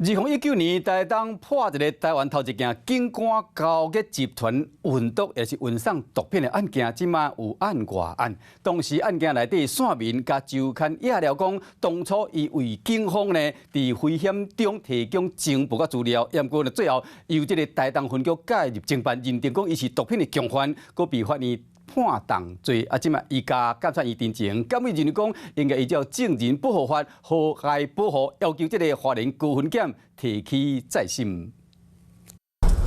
2019年，台東破一个台灣頭一件警官勾結集團運毒，也是運送毒品的案件，這馬有案外案。當時案件內底，線民共周刊揭料講，當初伊為警方呢，佇危險中提供情報佮資料，毋過呢，最後由這个台東分局介入偵辦，認定講伊是毒品的共犯，閣被法院判重罪。啊，這馬伊共監察院陳情，檢委認為講應該依照證人保護法，和解保護，要求這个花蓮高分檢提起再審。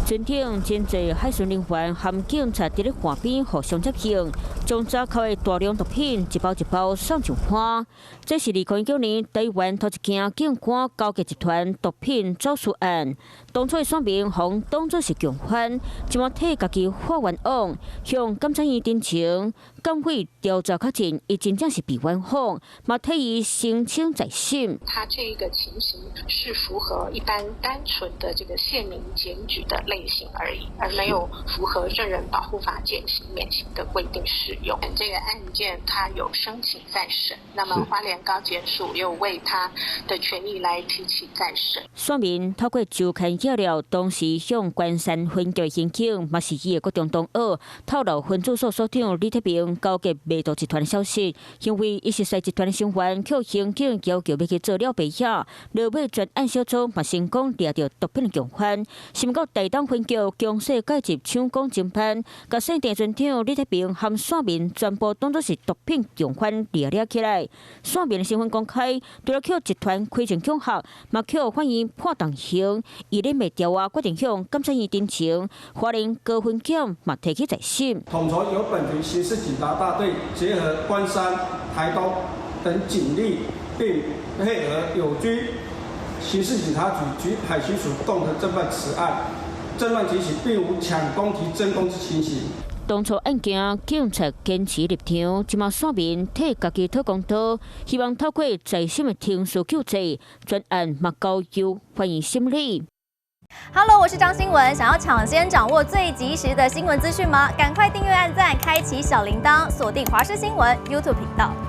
船頂真濟海巡人員和警察佇咧岸邊互相接應，將查扣的大量毒品一包一包送上岸。這是2019年台灣頭一件警官勾結集團毒品走私案。當初的選民予當作是共犯，這馬替家己發冤枉，向檢察院陳情，檢委調查確認，伊真正是被冤枉，嘛替伊申請再審。他這個情形是符合一般單純的這個線民檢舉的類型而已，而沒有符合證人保護法減刑免刑的規定適用。這個案件他有申請再審，那麼花蓮高檢署又為他的權益來提起再審。選民透過周刊揭料，當時向關山分局刑警，嘛是伊的高中同學，透露分駐所所長李鐵明勾結賣毒集團的消息，因為伊是熟集團成員，予刑警要求欲去做了白寫，落尾專案小組嘛成功掠著毒品共犯，想毋過台東分局強勢介入搶攻偵辦，共姓鄭船長李鐵明和線民全部當作是毒品共犯掠掠起來，線民身份公開，除了予集團開庭恐嚇，嘛予法院判重刑，伊咧未調啊，決定向檢察院陳情，花蓮高分檢嘛提起再審。統籌由本局刑事警察大隊結合關山、台東等警力，並配合友軍刑事警察局及海巡署共同偵辦此案。偵辦情形並無搶攻及爭功之情形。當初案件，警察堅持立場，這馬選民替家己討公道，希望透過再審的程序救濟，全案嘛交由法院審理。 Hello，我是張新文，想要搶先掌握最及時的新聞資訊嗎？趕快訂閱、按讚、開啟小鈴鐺，鎖定華視新聞 YouTube 頻道。